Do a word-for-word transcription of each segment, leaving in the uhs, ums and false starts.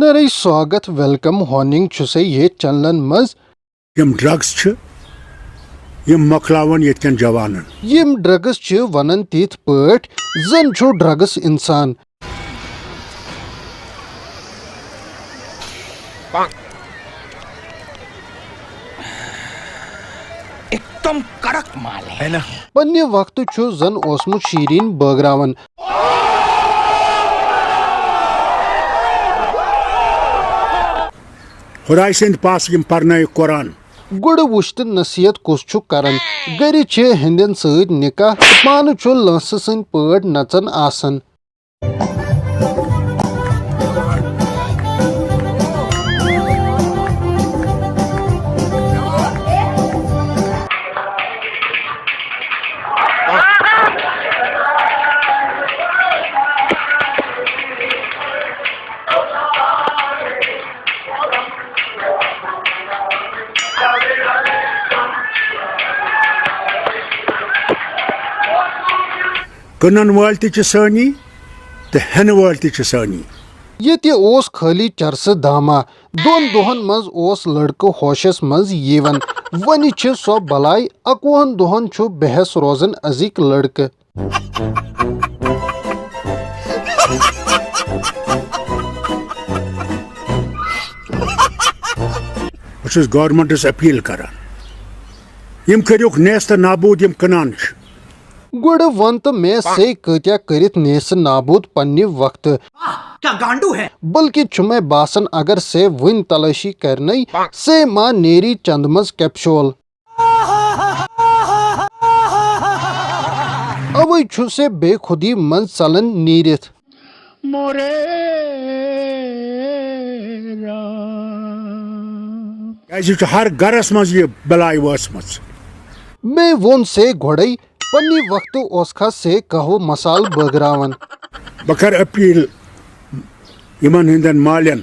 نرے سواگت، ویلکم ہوننگ چھُسے یتھ چینلن منٛز۔ یِم ڈرگس چھِ، یِم مۄکلاون ییٚتہِ کٮ۪ن جوانن۔ یِم ڈرگس چھِ ونان تِتھ پٲٹھۍ زن چھُ ڈرگس انسان۔ एकदम कड़क माल है। پننہِ وقتہٕ چھُ زن اوسمُت شیرین بٲگراوان۔ خداے سٕنٛدۍ پاسہٕ یِم پرنٲیِکھ قرآن۔ گُڑٕ وُچھ تہٕ نصیحت کُس چھُ کران۔ گرِ چھِ ہندٮ۪ن سۭتۍ نکاح تہٕ پانہٕ چھُ لٲنٛسہٕ سٕنٛدۍ پٲٹھۍ نژان آسان۔ کٕنن وٲلۍ تہِ چھِ سٲنی تہٕ ہٮ۪نہٕ وٲلۍ تہِ چھِ سٲنی۔ ییٚتہِ اوس خٲلی چرسہٕ دامہ۔ دۄن دۄہن منٛز اوس لڑکہٕ ہوشس منٛز یِوان۔ وۄنہِ چھِ سۄ بلاے، اکوُہن دۄہن چھُ بے حس روزان أزِکۍ لڑکہٕ۔ بہٕ چھُس گورنمنٹس اپیل کران، یِم کٔرِوکھ نیست نابود یِم کٕنان چھِ۔ گۄڈٕ وَن تہٕ مےٚ سے کۭتیاہ کٔرِتھ نیست نابود پننہِ وقتہٕ۔ کیا گانڈو ہے؟ بلکہ چھُ مےٚ باسان اگر سے وٕنۍ تلٲشی کرنَے، سے ما نیری چندٕ منٛز کیپشول۔ اوے چھُ سے بے خودی منٛز ژلان نیٖرِتھ۔ کیازِ چھُ ہر گرس منٛز یہِ بلاے وٲژمٕژ۔ مےٚ ووٚن سے گۄڈَے، پننہِ وقتہٕ اوسکھا سے قہوٕ مسالہٕ بٲگراوان۔ بہٕ کرٕ اپیل یِمن ہٕنٛدٮ۪ن مالٮ۪ن،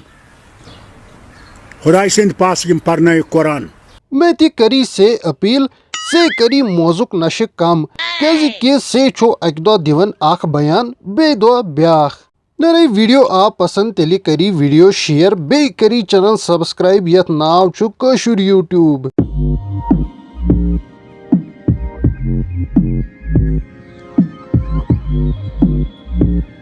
خداے سٕنٛدِ پاسہٕ یِم پرنٲیِکھ قرآن۔ مےٚ تہِ کری سے اپیل، سے کری موزُک نشہٕ کم، کیازِ کہِ سے چھُ اکہِ دۄہ دِوان اکھ بیان، بیٚیہِ دۄہ بیاکھ۔ نرے ویڈیو آو پسند تیٚلہِ کری ویڈیو شیئر، بیٚیہِ کری چینل سبسکرائب یتھ ناو چھُ کٲشُر یوٹیوب۔